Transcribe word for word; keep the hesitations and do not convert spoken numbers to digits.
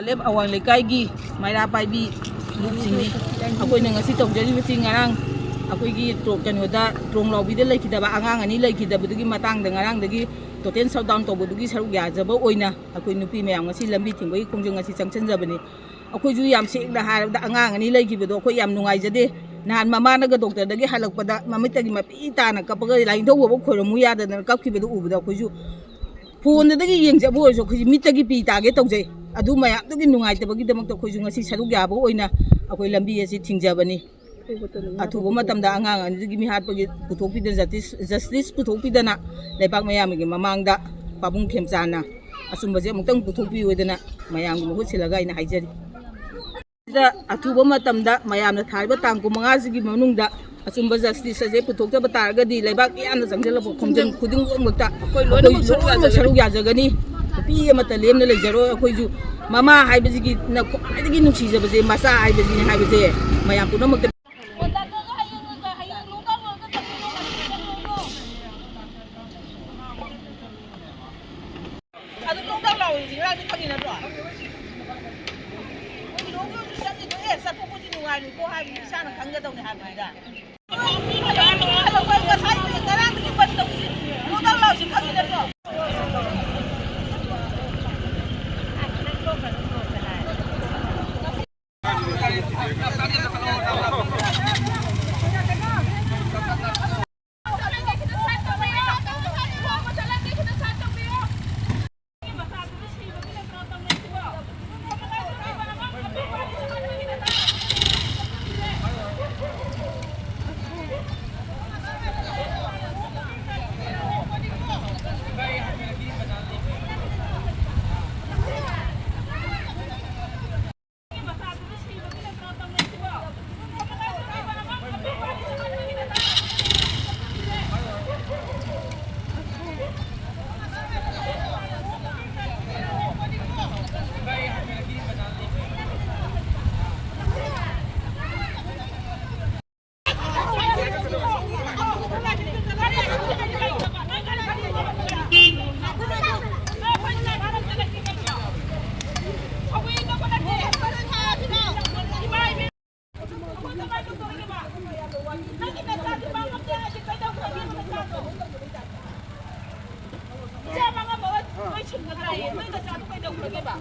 ꯂꯦꯞ ꯑꯋꯥꯡ ꯂꯩꯀꯥꯏꯒꯤ ꯃꯩꯔꯥ ꯄꯥꯏꯕꯤ ꯒ꯭ꯔꯨꯞꯁꯤꯡꯅꯤ꯫ ꯑꯩꯈꯣꯏꯅ ꯉꯁꯤ ꯇꯧꯖꯔꯤꯕꯁꯤ ꯉꯔꯥꯡ ꯑꯩꯈꯣꯏꯒꯤ ꯇ꯭ꯔꯣ-, ꯀꯩꯅꯣꯗ ꯇ꯭ꯔꯣꯡꯂꯥꯎꯕꯤꯗ ꯂꯩꯈꯤꯗꯕ ꯑꯉꯥꯡ ꯑꯅꯤ ꯂꯩꯈꯤꯗꯕꯗꯨꯒꯤ ꯃꯇꯥꯡꯗ ꯉꯔꯥꯡꯗꯒꯤ ꯇꯣꯇꯦꯜ ꯁꯠꯗꯥꯎꯟ ꯇꯧꯕꯗꯨꯒꯤ ꯁꯔꯨꯛ ꯌꯥꯖꯕ ꯑꯣꯏꯅ ꯑꯩꯈꯣꯏ ꯅꯨꯄꯤ ꯃꯌꯥꯝ ꯉꯁꯤ ꯂꯝꯕꯤ ꯊꯤꯡꯕꯒꯤ ꯈꯣꯡꯖꯪ ꯑꯁꯤ ꯆꯪꯁꯤꯟꯖꯕꯅꯤ꯫ ꯑꯩꯈꯣꯏꯁꯨ ꯌꯥꯝ ꯁꯦꯡꯅ ꯍꯥꯏꯔꯕꯗ ꯑꯉꯥꯡ ꯑꯅꯤ ꯂꯩꯈꯤꯕꯗꯣ ꯑꯩꯈꯣꯏ ꯌꯥꯝ ꯅꯨꯡꯉꯥꯏꯖꯗꯦ꯫ ꯅꯍꯥꯟ ꯃꯃꯥꯅꯒ ꯗꯣꯛꯇꯔꯗꯒꯤ ꯍꯜꯂꯛꯄꯗ ꯃꯃꯤꯠꯇꯒꯤ ꯃꯄꯤ ꯇꯥꯅ ꯀꯞꯄꯒ ꯂꯥꯏꯅꯤꯡꯊꯧ ꯕꯥꯕꯣꯛ ꯈꯣꯏꯔꯝꯃꯨ ꯌꯥꯗꯗꯅ ꯀꯞꯈꯤꯕꯗꯨ ꯎꯕꯗ ꯑꯩꯈꯣꯏꯁꯨ ꯐꯣꯟꯗꯨꯗꯒꯤ ꯌꯦꯡꯖꯕ ꯑꯣꯏꯔꯁꯨ ꯑꯩꯈꯣꯏꯁꯨ ꯃꯤꯠꯇꯒꯤ ꯄꯤ ꯇꯥꯒꯦ ꯇꯧꯖꯩ꯫ ꯑꯗꯨ ꯃꯌꯥꯝꯗꯨꯒꯤ ꯅꯨꯡꯉꯥꯏꯇꯕꯒꯤꯗꯃꯛꯇ ꯑꯩꯈꯣꯏꯁꯨ ꯉꯁꯤ ꯁꯔꯨꯛ ꯌꯥꯕ ꯑꯣꯏꯅ ꯑꯩꯈꯣꯏ ꯂꯝꯕꯤ ꯑꯁꯤ ꯊꯤꯡꯖꯕꯅꯤ꯫ ꯑꯊꯨꯕ ꯃꯇꯝꯗ ꯑꯉꯥꯡ ꯑꯅꯤꯗꯨꯒꯤ ꯃꯤꯍꯥꯠꯄꯒꯤ ꯄꯨꯊꯣꯛꯄꯤꯗꯅ, ꯖꯁꯇꯤꯁ, ꯖꯁꯇꯤꯁ ꯄꯨꯊꯣꯛꯄꯤꯗꯅ ꯂꯩꯕꯥꯛ ꯃꯌꯥꯝꯒꯤ ꯃꯃꯥꯡꯗ ꯄꯥꯕꯨꯡ ꯈꯦꯝꯆꯥꯟꯅ ꯑꯆꯨꯝꯕꯁꯦ ꯑꯃꯨꯛꯇꯪ ꯄꯨꯊꯣꯛꯄꯤꯌꯨꯗꯅ ꯃꯌꯥꯝꯒꯤ ꯃꯍꯨꯠ ꯁꯤꯜꯂꯒ ꯑꯩꯅ ꯍꯥꯏꯖꯔꯤ꯫ ꯁꯤꯗ ꯑꯊꯨꯕ ꯃꯇꯝꯗ ꯃꯌꯥꯝꯅ ꯊꯥꯔꯤꯕ ꯇꯥꯡ ꯀꯨꯟꯃꯉꯥꯁꯤꯒꯤ ꯃꯅꯨꯡꯗ ꯑꯆꯨꯝꯕ ꯖꯁꯇꯤꯁ ꯑꯁꯦ ꯄꯨꯊꯣꯛꯆꯕ ꯇꯥꯔꯒꯗꯤ ꯂꯩꯕꯥꯛ ꯃꯤꯌꯥꯝꯅ ꯆꯪꯁꯤꯜꯂꯛꯄ ꯈꯣꯡꯖꯪ ꯈꯨꯗꯤꯡꯃꯛꯇ ꯑꯩꯈꯣꯏ ꯂꯣꯏꯅꯃꯛ ꯁꯔꯨꯛ ꯌꯥꯖꯒꯅꯤ꯫ ꯅꯨꯄꯤ ꯑꯃꯠꯇ ꯂꯦꯝꯅ ꯂꯩꯖꯔꯣꯏ꯫ ꯑꯩꯈꯣꯏꯁꯨ ꯃꯃꯥ ꯍꯥꯏꯕꯁꯤꯒꯤ ꯈ꯭ꯋꯥꯏꯗꯒꯤ ꯅꯨꯡꯁꯤꯖꯕꯁꯦ ꯃꯆꯥ ꯍꯥꯏꯕꯁꯤꯅꯤ ꯍꯥꯏꯕꯁꯦ ꯃꯌꯥꯝ ꯄꯨꯝꯅꯃꯛꯇ ꯑꯗꯨ ꯇꯣꯛ ꯇꯣꯛ ꯂꯥꯎꯔꯤꯁꯤ ꯉꯔꯥꯡꯗꯤ ꯈꯪꯉꯤ ꯅꯠꯇ꯭ꯔꯣ? ꯂꯨꯍꯣꯡꯕ ꯍꯧꯖꯤꯛ ꯆꯠꯂꯤꯗꯣ, ꯑꯦ, ꯆꯠꯊꯣꯛꯄꯁꯤ ꯅꯨꯡꯉꯥꯏꯔꯣꯏꯀꯣ ꯍꯥꯏꯕꯗꯤ ꯏꯁꯥꯅ ꯈꯪꯒꯗꯧꯅꯤ ꯍꯥꯏꯕꯅꯤꯗ꯫ ꯉꯁꯥꯏꯗꯒꯤ, ꯉꯔꯥꯡꯗꯒꯤ ꯕꯟ ꯇꯧꯔꯤꯁꯤ ꯇꯣꯛ ꯇꯣꯛ ꯂꯥꯎꯔꯤꯁꯤ ꯈꯪꯉꯤ ꯅꯠꯇ꯭ꯔꯣ? ꯅꯪꯒꯤ ꯅꯆꯥꯗꯤ ꯃꯥꯡꯉꯝꯗꯦ ꯍꯥꯏꯗꯤ ꯀꯩꯗꯧꯈ꯭ꯔꯒꯦ ꯅꯆꯥꯗꯣ? ꯏꯆꯥ ꯃꯥꯡꯉꯝꯃꯒ ꯅꯣꯏ ꯁꯤꯡꯅ ꯇꯥꯏꯌꯦ꯫ ꯅꯣꯏ ꯅꯆꯥꯗꯣ ꯀꯩꯗꯧꯈ꯭ꯔꯒꯦꯕ?